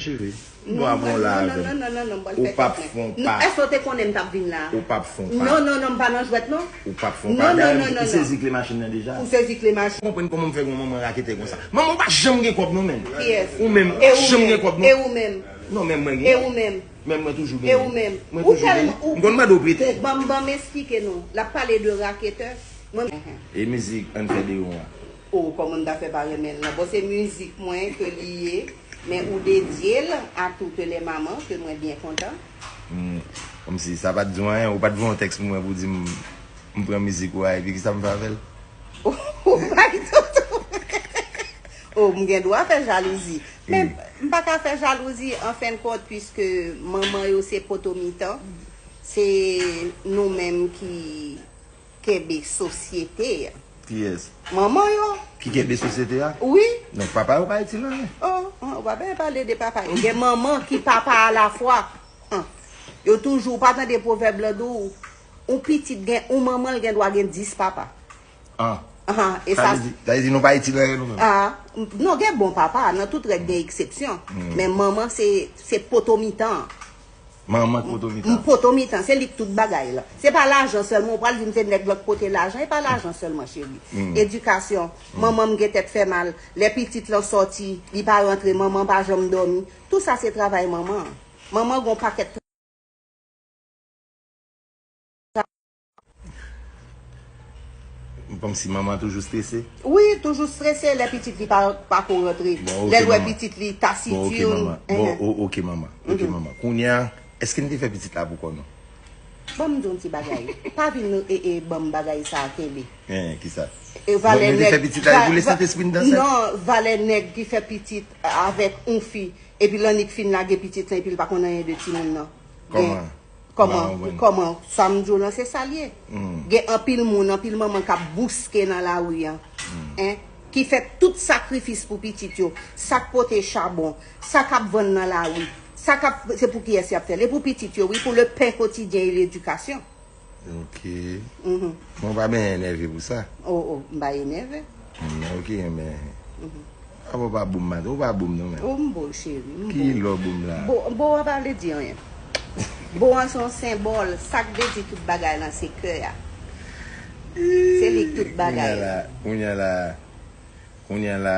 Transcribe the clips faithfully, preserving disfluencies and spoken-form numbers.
Cheri, m bò avè w la avè m. Non, non, non, non, non, m pral fè kèk men. Ou p ap fè yon pa. Èske w te konnen m t ap vin la? Ou p ap fè yon pa. Non, non, non, m pa nan jwèt, non. Ou p ap fè yon pa. Non, non, non, non, non. Ou sezi kle machin nan deja? Ou sezi kle machin. Ou konprann kòman m fè yon manman raketè konsa? Manman, ou pa janm gen kòb, non, menm. Kiyès? Ou menm, ou pa janm gen kòb, non. E ou menm? Non, menm mwen gen. E ou menm? Menm mwen toujou gen. E ou menm? Mwen toujou gen. M konn mande w prete. Ban m, ban m esplike nou. L ap pale de raketè. Mwen. E mizik Ann fè deyon an? O, kòman m ta fè pa renmen l, non? Bon, se mizik mwen ke li ye, men ou dedye l a toutes les mamans, ke mwen byen kontan. Hmm. Kòmsi sa pa t di w anyen, ou pa t voye yon tèks pou mwen pou di m, m pran mizik ou a, epi kisa m fè avè l? Ou pa gen toutou. O, m gen dwa fè jalouzi. Men, hmm, m pa ka fè jalouzi, an fen de kont, piske manman yo se poto mitan, se nou menm ki kenbe sosyete a. Kiyès? Manman yo. Ki kenbe sosyete a? Wi. Donk, papa yo pa itil anyen. O, o, w pa bezwen pale de papa yo. Gen manman ki papa alafwa. An. Yo toujou, ou pa tande pwovèb lan di w, yon pitit gen, yon manman l gen dwa gen dis papa. An. An, e sa, sa vle di, sa vle di nou pa itil anyen nou menm? A, m, non, gen bon papa, nan tout règ gen eksepsyon. Hmm. Men manman se, se poto mitan an. Manman k poto mitan. M poto mitan, se li k tout bagay la. Se pa lajan sèlman, ou pral di m se nèg lan k pote lajan, e pa lajan sèlman, cheri. Hmm. Edikasyon, hmm, manman m gen tèt fè mal, lè pitit lan sòti, li pa rantre, manman pa janm dòmi. Tou sa se travay manman an. Manman gon pakèt Kòmsi manman toujou strese? Wi, toujou strese lè pitit li pa, pa ko rantre. Bon, ok, manman. Lè l wè pitit li tasitirn. Bon, ok, manman. Bon, o-, ok, manman. Ok, manman. Kounye a, èske n te fè pitit la pou kò nou? Ban m di yon ti bagay. Pa vin, e, e, ban m bagay sa a kenbe. Hein, kisa? E valè nèg, nou te fè pitit la, e pou lè Sentespri n danse? Non, valè nèg ki fè pitit avèk yon fi, epi l annik fin lage pitit lan, epi l pa konn anyen de timoun nan. Kòman? Kòman? Kòman? Sa m di w lan, se sa l ye. Hmm. Gen anpil moun, anpil manman k ap bouske nan lari an. Hmm. Hein? Ki fè tout sakrifis pou pitit yo. Sa k pote chabon, sa k ap vann nan lari, sa k ap, se pou kiyès y ap fè l? E pou pitit yo, wi, pour le pain quotidien et l'éducation. Ok. Mhm. Men w pa byen enève pou sa. O, o, m pa enève. Mm, ok, men. Mhm. Apa w pa bo m maten, ou pa bo m non, men. O, m bo w, cheri, m bo w. Ki lè w bo m la? Bo, bo a pa vle di anyen. Bo an se yon senbòl, sa k vle di tout bagay lan se kè a. Se li k tout bagay. Kounye a la, kounye a la, kounye a la,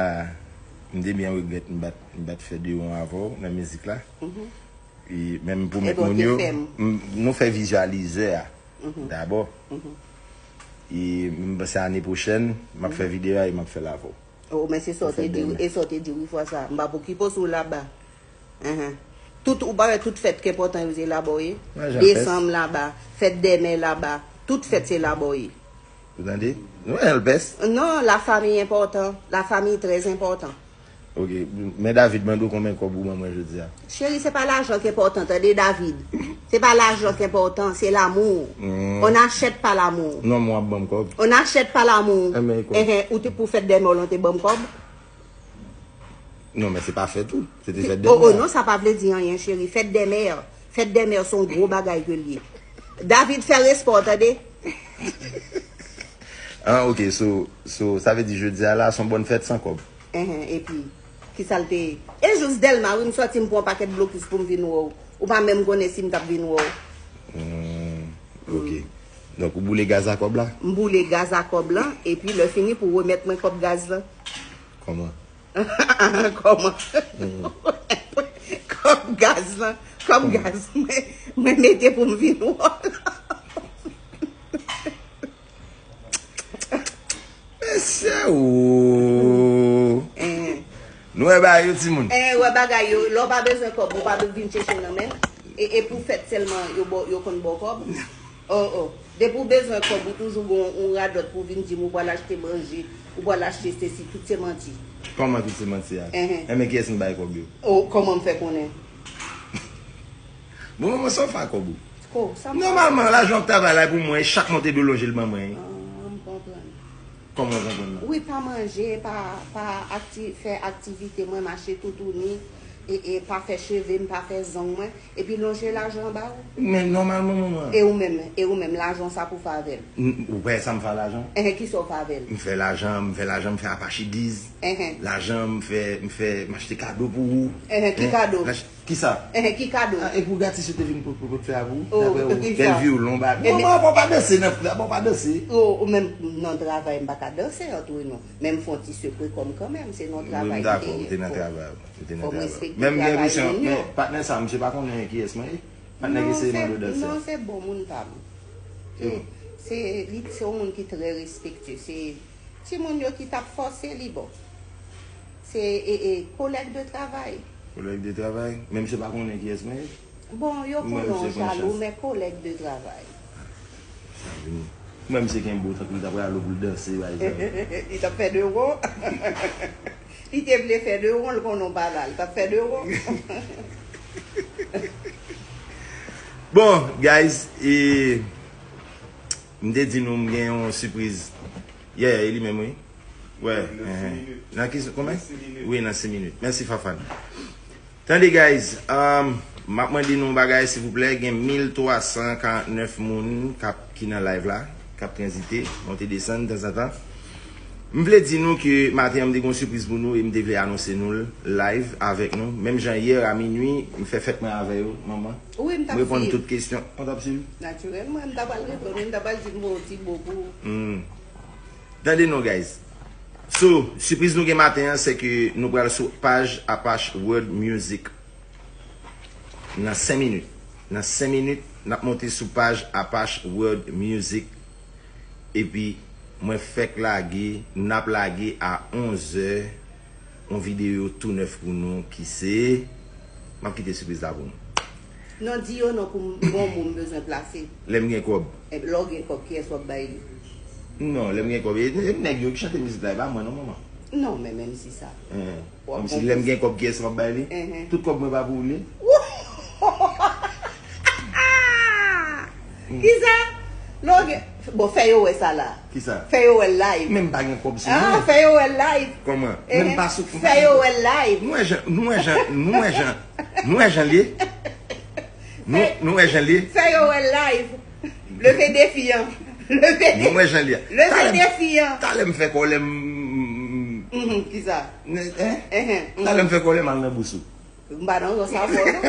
m te byen regrèt m pa t, m pa t fè deyon avè w nan mizik la. Mhm. E menm pwomèt moun yo, m, nou fè vizyalizè a dabò. E m panse ane pwochèn, m ap fè videyo a e m ap fè l avè w. O, men se sa w te di, e sa w te di wi fwa sa. M p ap okipe w sou laba. Enhen. Tout, ou pa wè tout fèt ki enpòtan yo se laba w ye? Desanm laba, fèt dèmè laba, tout fèt se laba w ye. Ou tande? Nou wè Elbès. Non, la famille enpòtan. La famille très important. Ok, men David mande w konbyen kòb ou ban mwen jodi a. Cheri, se pa lajan ki enpòtan, tande, David. Se pa lajan ki enpòtan, se l'amour. Hmm. On n'achète pas l'amour. Non, mwen ap ban m kòb. On n'achète pas l'amour. Enben, kòb. Enhen, ou te pou fèt dèmè w lan, te ban m kòb? Non, men se pa fèt ou. Se te fèt dèmè. O, o, non, sa pa vle di anyen, cheri. Fèt dèmè. Fèt dèmè se yon gwo bagay ke l ye. David, fè respè w, tande. Ah, ok, so, so, sa vle di jodi a la, se yon bòn fèt san kòb. Enhen, epi, kisa l te ye? E jis Dèlma, wi, m sòti, m pran yon pakèt blokis pou m vin wè w. Ou pa menm konnen si m t ap vin wè w. Hmm, ok. Donk, ou boule gaz a kòb la? M boule gaz a kòb lan, epi lè fini pou remèt mwen kòb gaz lan. Kòman? Kòman? Hmm. Kòb gaz lan. Kòb gaz mwen, mwen mete pou m vin wè w la. Mesye, o. Eh. Nou wè bagay yo, timoun. Eh, wè bagay yo. Lè w pa bezwen kòb, ou pa vin chèche nan men. E, e pou fèt sèlman, yo ba w, yo konn ba w kòb. O, o. Depi w bezwen kòb, ou toujou gon yon radòt pou vin di m ou pral achte manje, ou pral achte sesi, tout se manti. Kòman tout se manti a? Enhen. Enben, kiyès m bay kòb yo? O, kòman m fè konnen? Bon, manman, sa w fè ak kòb ou? Ko, sa m fè? Nòmalman, lajan w ap travay la pou mwen, e chak mwa w te dwe lonje l ban mwen. Ah, m konprann. Kòman w konprann la? Wi, pa manje, pa, pa akti-, fè aktivite, mwen mache toutouni. E, e pa fè cheve m, pa fè zong mwen, epi lonje lajan ba ou. Men nòmalman, manman. E ou menm, e ou menm, lajan sa pou fè avè l? N- Ou pa wè sa m fè a lajan? Enhen, kisa w fè avè l? M fè lajan, m fè lajan, m fè Apache Diz. Enhen. Lajan, m fè, m fè, m achte kado pou ou. Enhen, ki kado? Lach- Kisa? Enhen, ki kado? Ah, e pou gratis yo te vin pou, pou, pou fè a pou ou? Oh, Dapre ou, kisa? Bèlvi ou lon ba. Enhen. Manman, pa pa danse nan, pa pa danse. Ou, ou menm nan travay, m pa ka danse antre nou. Men m fè yon ti sekwe kòm kanmenm, se nan Wi, travay m m dakò, te ou ye. te nan Fò- travay. Ou te nan fò m travay. respekte Men m gen travay enpresyon, moun yo. Men patnè sa, m se pa konnen kiyès mwen ye. Patnè ki se se- mwen dwe danse. Non, se bon moun pa m. Se, Yo. Se li, se yon moun ki trè respektye. Se timoun yo ki t ap fòse li, bon. Se e, e, kolèg de travay. Kolèg de travay. Men m se pa konnen kiyès mwen ye. Bon, yo Mwen, konnen w misye pran jalou, chans. Men kolèg de travay. Mwen, misye gen bo tankou li t ap rale pou l danse, pa egzanp. Li t ap fè de won. Li te vle fè de won, l konnen w pa la. Li t ap fè de won. Bon, guys, e, m te di nou m gen yon sipriz. Yeah, e li menm, wi. Wè. Nan sis minit. Nan ki, kòman? Nan sis minit. Wi, nan sis minit. Mèsi, Fafan. Tande, guys, um, m ap mande nou yon bagay, silvouplè. Gen mil twa san karant nèf moun k ap, ki nan live la, k ap tranzite, monte desann tanzantan. M vle di nou ke maten an m te gen yon sipriz pou nou e m te vle anonse nou l live avèk nou. Menm jan yè a minui, m fè fèt mwen avè yo, manman. Wi, m t M ap reponn swiv. Tout kesyon. Ou t ap swiv? Natirèlman, m t ap al reponn, m t ap al di m bon ti bo pou ou. Hmm. Tande non, guys. So, sipriz nou gen maten an, se ke nou pral sou paj Apache World Music. Nan senk minit. Nan senk minit, n ap monte sou paj Apache World Music. Epi, mwen fèk lage, n ap lage a onzè, yon videyo tou nèf pou nou ki se, m ap kite sipriz la pou nou. Non, di yo non pou m, bon, moun m bezwen plase. Lè m gen kòb. E lè w gen kòb, kiyès w ap bay li? Non, lè m gen kòb. E, e nèg yo ki chante mizik la, e pa mwen non, manman. Non, men menm si sa. Kòmsi lè m gen kòb, kiyès m ap bay li? Tout kòb mwen pa pou ou li. Kisa? Lè w gen, bon, fè yo wè sa la. Kisa? Fè yo wè l live. Men m pa gen kòb sou Ah, mwen. Fè yo wè l live. Kòman? Eh, Men m pa sou. Fè yo wè l live. Nou wè jan, nou wè jan, nou wè jan, nou wè jan li ye. Nou, nou wè jan li ye. Fè yo wè l live. Leve defi an. Leve Nou wè jan li ye. Leve Talè m- defi an. Talè m fè kòlè m. Mhm, kisa? Hein? Ehe, mhm. Talè m fè kòlè m al nan bous ou. M pa nan zòn sa fò non.